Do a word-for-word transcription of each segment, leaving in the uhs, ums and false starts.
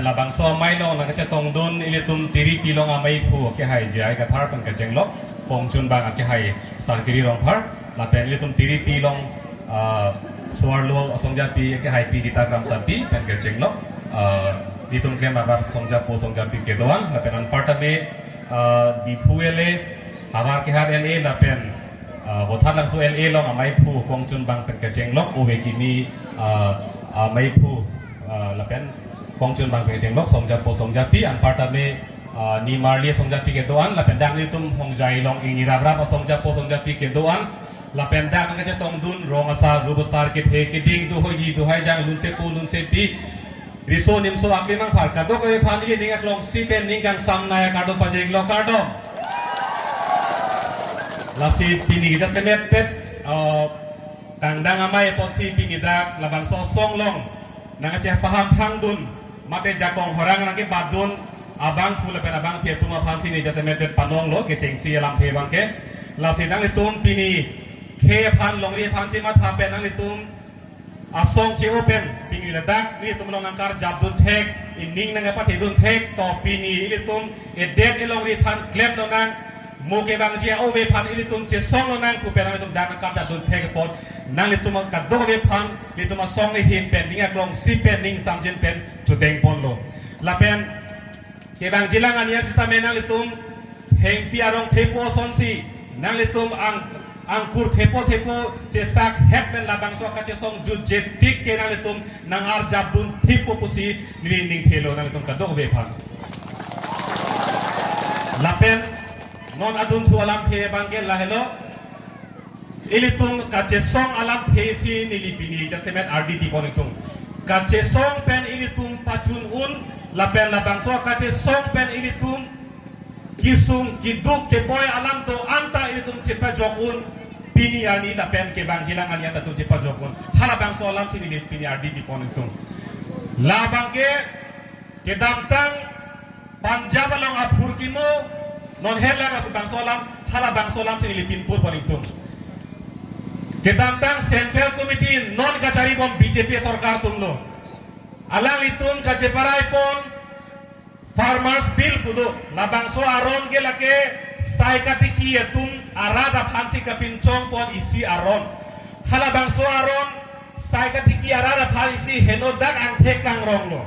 Labangso amei along nangkachetongdun ilitum Tiripi along ameiphu akehai J I Kathar pen kachenglok, Kongchunbang akehai Sarkiri Rongphar, lapen ilitum Tiripi along, ah, Soarlo asongjapi akehai Pi Rita Kramsapi pen kachenglok, ah, ilitum klem abar songjapo songjapi kedo-an, lapen anparta me, ah, Diphu L A, Howraghat L A, lapen, ah, Boithalangso L A along ameiphu Kongchunbang pen kachenglok, ove kimi, ah, ameiphu, ah, lapen Kongchunbang pen kachenglok, songjapo songjapi, anparta me, ah, nimarli asongjapi kedo-an, lapen dak ilitum Hongjai along ingi raprap asongjapo songjapi kedo-an, lapen dak nangkachetongdun rong asar, rup asar, kethe keding, duhoidi duhaijang, lunsepo lunsepi, riso nimso akemang apar kadokave aphan ili ning aklongsi pen ning kangsam nai akardom pajirlo, kardom. Lasi pini jasemet pet, eh, kangdang amei apotsi pini dak labangso asong along nangkachepahamphangdun, mate jakong horang nangkebatdun abangphu lapen abangphi atum aphansi neli jasemet pet panonglo, kechengsi alamthe abangke. Lasi nanglitum pini khei aphan longri aphan chematha pen nanglitum asong che-o pen pini ladak nelitum along nangkarjapdun thek, ining nangpathedun thek, to pini ilitum edet elongri aphan klemdun nang, mo kevangji ove aphan ilitum chesongdun nang pu pen nanglitum dak nangkarjapdun thek apot, nanglitum kadokave aphan ilitum asong ahin pen ning aklongsi pen ning samjin pen chudengponlo. Lapen kevangjilang anian sitame nanglitum hengpi arong thepo asonsi, nanglitum ang, angkur thepo thepo chesak het pen labangso kachesong jutje tik ke nanglitum nangarjapdun thepo pusi neli ningthelo nanglitum kadokave aphan. Lapen non adunthu alamthe abangke lahelo. Ilitum kachesong alamthe si neli pini jasemet ardi pipon itum. Kachesong pen ilitum pachun-un, lapen labangso kachesong pen ilitum kesung keduk keboi alam do-an ta ilitum chepajok-un, pini arni lapen kevangjilang arni anta ilitum chepajok-un. Halabangso alamsi neli pini ardi pipon itum. Labangke kedamtang Punjab along aphurkimo, non helang labangso alam, halabangso alamsi neli pinpurpon itum. Kedamtang Central Committee non kacharibom B J P sorkar atumlo. Alanglitum kacheparai pon Farmers Bill pu do, labangso aron ke lake sai katiki atum arat aphansi kapinchongpon isi aron. Halabangso aron sai katiki arat aphan isi henodak angthek kangronglo.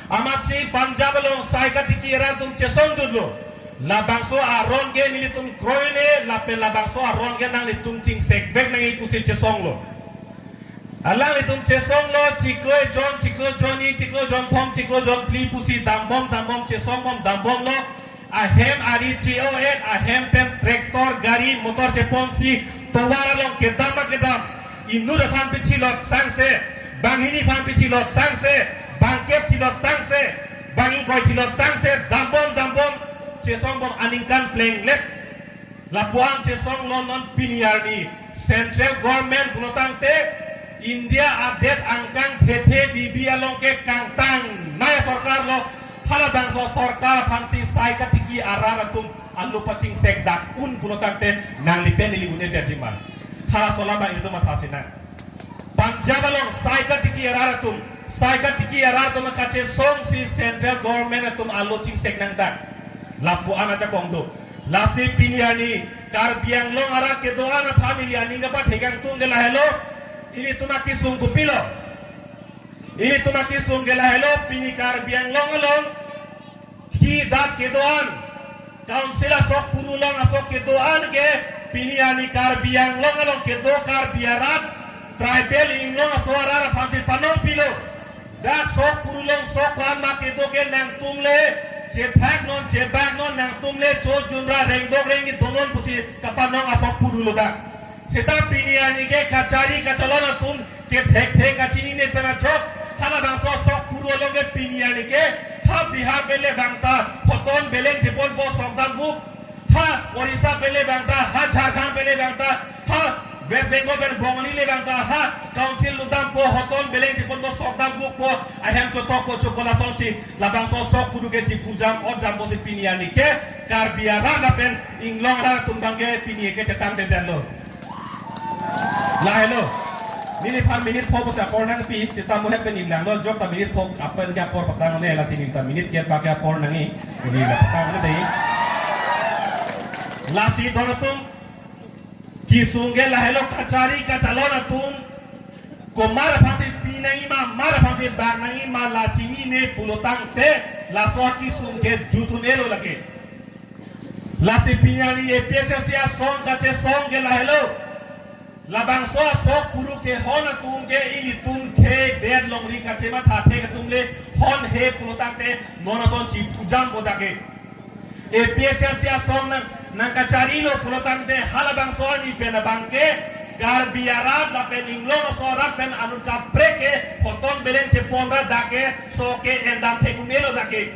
Amatsi Punjab along sai katiki arat atum chesongdunlo. Labangso aron ke nelitum kroine, lapen labangso aron ke nanglitum chingsekvek nangji pusi chesonglo. Alanglitum chesonglo, chiklo jon, chiklo jonni, chiklo jonthom, chiklo jonphli pusi dambom dambom chesongbom dambomlo. Ahem ari che-o-et, ahem pen tractor, gari, motor cheponsi tovar along kedam ma kedam. Inut aphan pithilot sangse, banghini aphan pithilot sangse, bangkep thilot sangse, bang ingkoi thilot sangse, dambom dambom chesongbom aningkan plenglet. Lapuan chesonglo non pini arni Central Government pulo tangte India adet angkang thethe bibi along ke kangtangnei asorkarlo. Halabangso sorkar aphansi sai katiki arat atum alo pachingsekdak un pulo tangte nanglipen neli un-edetji ma? Halaso alam abang ilitum mathasi nang. Punjab along sai katiki arat atum, sai katiki arat atum kachesongsi Central Government atum alo chingsek nangdak. Lapuan ajakong do. Lasi pini arni Karbi Anglong arat kedo-an aphan ili aning kapathekangtung ke lahelo. Ilitum akesung kopilo? Ilitum akesung ke lahelo, pini Karbi Anglong along kedo-an, council asok puru along asok kedo-an ke pini arni Karbi Anglong along kedo Karbi arat, tribal inglong aso arat aphansi panongpilo. Dak sok puru along sok ko-an ma kedo ke nangtum le chethaknon chebaknon, nangtum le cho junra rengdok rengni donon pusi kapanong asok puru lo dak. Seta pini arni ke kachari kacholon atum kethekthe kachinine pen ajok, halabangso sok puru along ke pini arni ke ha Bihar pen le bangta hoton beleng cheponpo sok damvuk, ha Orissa pen le bangta, ha Jharkhand pen le bangta, ha West Bengal pen Bongali le bangta, ha council lutdampo hoton beleng cheponpo sok damvukpo, ahem chotokpo chokpo, lasonsi labangso sok puru ke chiphujam otjampo si pini arni ke Karbi arat lapen inglong arat atum abangke pini ke chetangtedetlo. Lahelo. Neliphan minute pho pusi apor nangpi, seta mo het pen neli langlo, jokta minute pho pen ke apor patang ne, lasi neli ta minute kep bak ke apor nangji, neli la patang ne dei. Lasi don atum, kesung ke lahelo, kachari kachalon atum, komat aphansi pi nangji ma, komat aphansi bak nangji ma la chinine pulotangte, laso akesung ke jut un-elo lake. Lasi pini arni A P H L C asong kachesong ke lahelo. Labangso asong kuru kehon atum ke ilitum khei det longri kachematha thek atum le honhe pulotangte non asonsi phujam bodak ke. A P H L C asong nang, nangkacharilo pulotangte halabangso arni pen abang ke Karbi arat lapen inglong aso arat pen anut kaprek ke hoton beleng chepon ra dak ke so ke endam thek un-elo dak ke.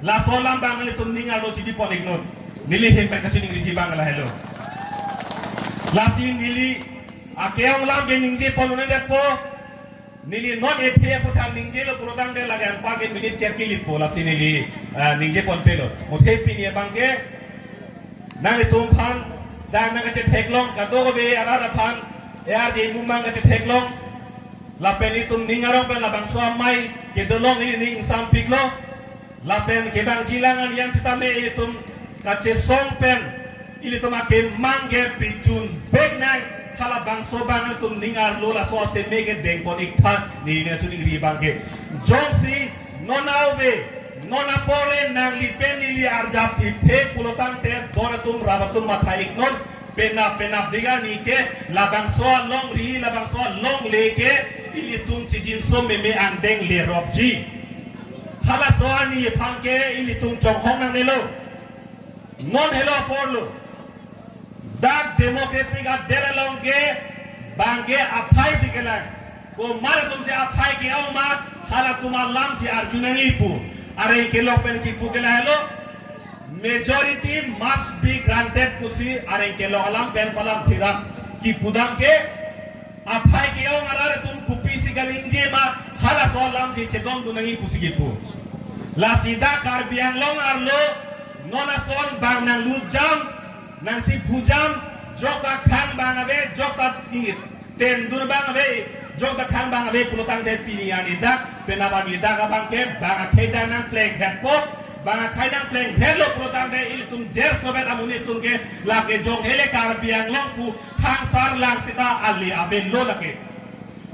Laso alam abang nelitum ning arlo chibi pon iknon. Neli hem pen kachiningriji abang lahelo. Lasi neli ake-ong alam ke ningje pon un-edetpo. Neli non ethe aphuthak ningjelo pulotangte lake anpar ke minute kep kilipo, lasi neli, ah, ningje ponpelo. Muthe pini abang ke nanglitum aphan dak nangkachetheklong, kadokave arat aphan, e arje mumang kachetheklong. Lapen itum ning arong pen labangso amei kedo along ili ning ingsampiklo. Lapen kevangji lang an yang sitame ilitum kachesong pen ilitum akemang ke pijun vek nang, halabangso abang ilitum ning arlo laso aseme ke dengpon iktha, neli nangchiningri abang ke. Jongsi non ave, non apor le nangli pen neli arjap thipthe pulotangte don atum rap atum matha iknon, penap penapdik arni ke labangso alongri, labangso alongle ke ilitum chijinso meme angdeng leropji. Halaso arni aphan ke ilitum chonghong nangnelo. Non helo aporlo. Dak democratic adet along ke abang ke aphai si kelang. Komat atumsi aphai ke-ong ma, halatum alamsi arju nangji pu. Areng kelok pen kipu ke lahelo. Majority must be granted pusi areng kelok alam pen palam thiram. Kipudam ke aphai ke-ong arat atum kopisi kaningje ma, halaso alamsi chedondun nangji pusi kipu. Lasi dak Karbi Anglong arlo non ason abang nanglutjam, nangchiphujam, jokta khang abang ave, jokta ingit tendun abang ave, jokta khang abang ave pulotangte pini arni dak, penap arni dak abang ke, bang akhei dak nangplenghetpo, bang akhei nangplenghetlo pulotangte ilitum jer sovet amonit atum ke lake jong hele Karbi Anglong pu hangsar lang seta ale avelo lake.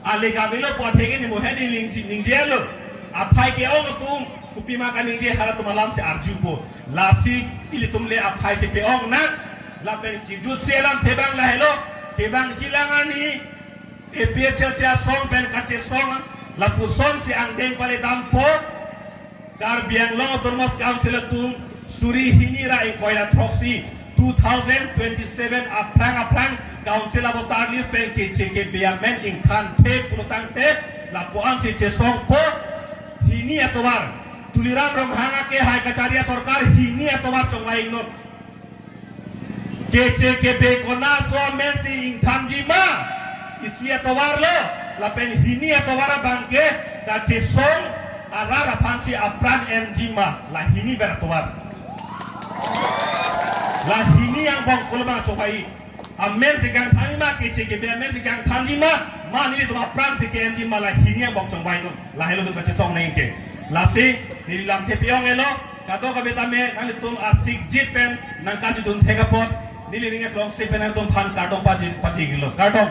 Ale ke avelo pu atheke ni mo hedi ningje, ningjelo. Aphai ke-ong atum, kopima kaningje halatum alamsi arjupo. Lasi ilitum le aphai chepe-ong nang, lapen kijutsi alamthe abang lahelo, kevangji lang arni, A P H L C asong pen kachesong, lapusonsi angdeng paledampo, Karbi Anglong Autonomous Council atum, suri hini ra ingkoi ra throksi, two thousand twenty-seven aphrang aphrang, Council a-voter list pen keche kebe amen ingthanthe pulotangte, lapu-ansi chesongpo, hini atovar. Tuliram Ronghang akehai kachari asorkar hini atovar chongvai iknon. Keche kebe konat aso amensi ingthanji ma, isi atovarlo, lapen hini atovar abang ke kachesong arat aphansi apran enji ma, la hini ber atovar. La hini angbong koloma chongvai. Amensi kangthanji ma, keche kebe amensi kangthanji ma, ma nelitum apransi ke-enji ma, la hini angbong chongvai non. Lahelo itum kachesong nangji ke. Lasi neli lamthe pi-ong-elo, kadokave tame nanglitum asikjit pen nangkarjudun thek apot, neli ning eklongsi pen nanglitum aphan kardom paji, pajilo. Kardom.